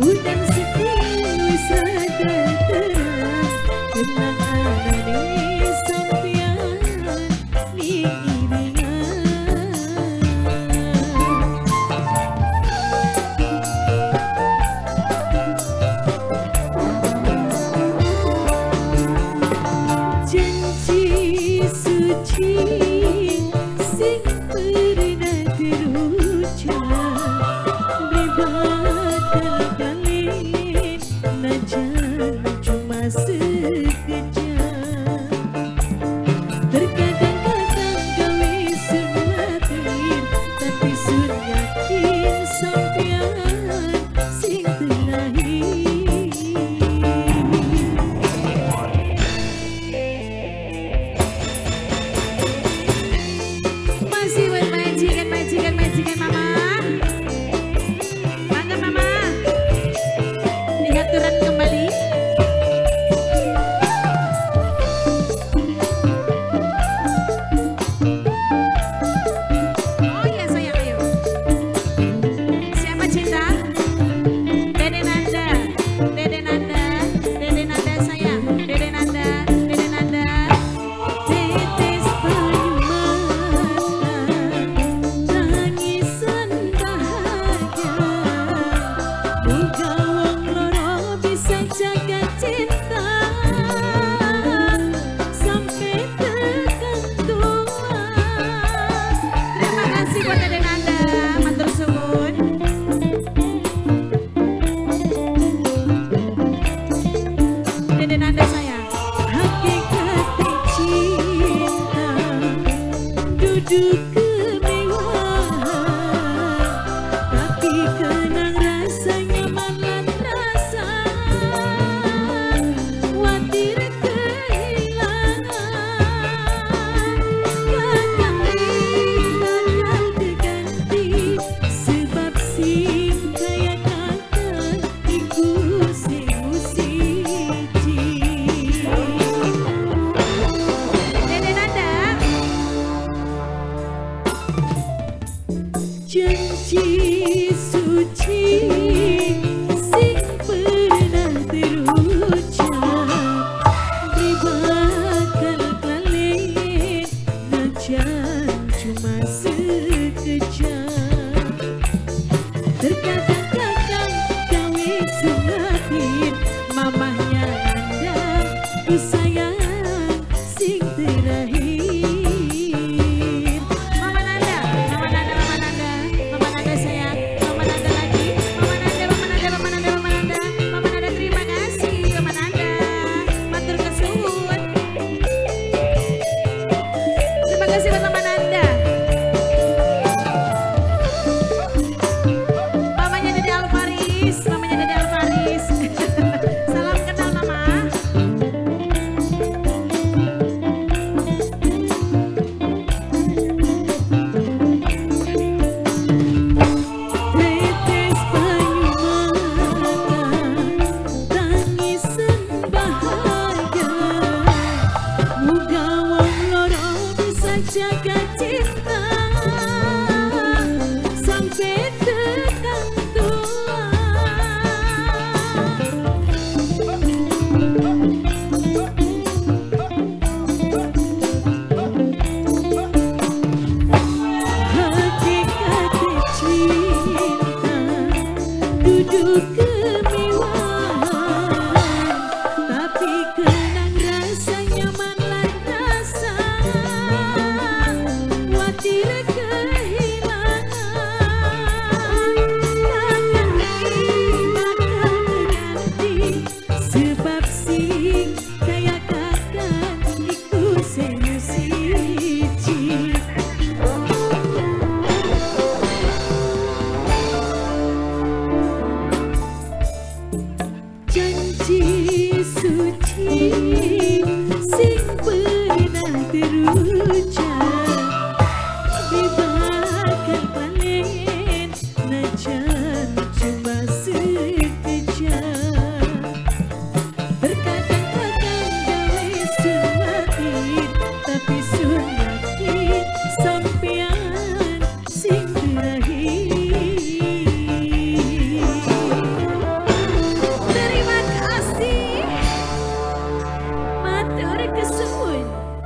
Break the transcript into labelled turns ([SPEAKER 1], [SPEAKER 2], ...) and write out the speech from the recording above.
[SPEAKER 1] Udan sedih wis rada terang, kenang anane sampeyan ning iringan. Janji suci sing pernah terucap, beli bakal balik najan cuma sekejap. Terkadang-kadang gawe sun kuatir, tapi sun yakin sampean sing terakhir.
[SPEAKER 2] Masih buat majikan, majikan, majikan mama. Mangga mama. Dihaturan kembali. Oh iya sayang, ayo. Siapa cinta? Dede Nanda, Dede Nanda, Dede Nanda sayang, Dede Nanda, Dede Nanda.
[SPEAKER 1] Tetes banyu mata, tangisan bahagia. Muga wong loro bisa jaga cinta sampai tekan tua.
[SPEAKER 2] Terima kasih buat Dede Nanda, matur suwun. Dede Nanda sayang.
[SPEAKER 1] Hakikat cinta duduk kemewahan, tapi kenang rasanya malah terasa khawatir kehilangan. Kakak bakal diganti sebab sing kaya kakak iku sing siji.
[SPEAKER 2] Dede Nanda.
[SPEAKER 1] Janji suci sing pernah terucap, beri bakal klalen najan cuma sekejap. Terkadang-kadang gawe sumatir, mamahnya Nanda ku sayang sing terakhir.
[SPEAKER 2] Mama Nanda, Mama Nanda, Mama Nanda, Mama Nanda sayang, Mama Nanda lagi, Mama Nanda, Mama Nanda, Mama Nanda, Mama Nanda, Mama Nanda terima kasih, Mama Nanda, matur kesuwun. Terima kasih buat Mama Nanda. Mamanya Dede Alvaris, mamanya Dede Alvaris. Salam kenal Mama.
[SPEAKER 1] Tetes banyu mata, tangisan bahagia. Muga wong loro bisa jaga cinta sampai tekan tua. Hakikat cinta duduk kemewahan,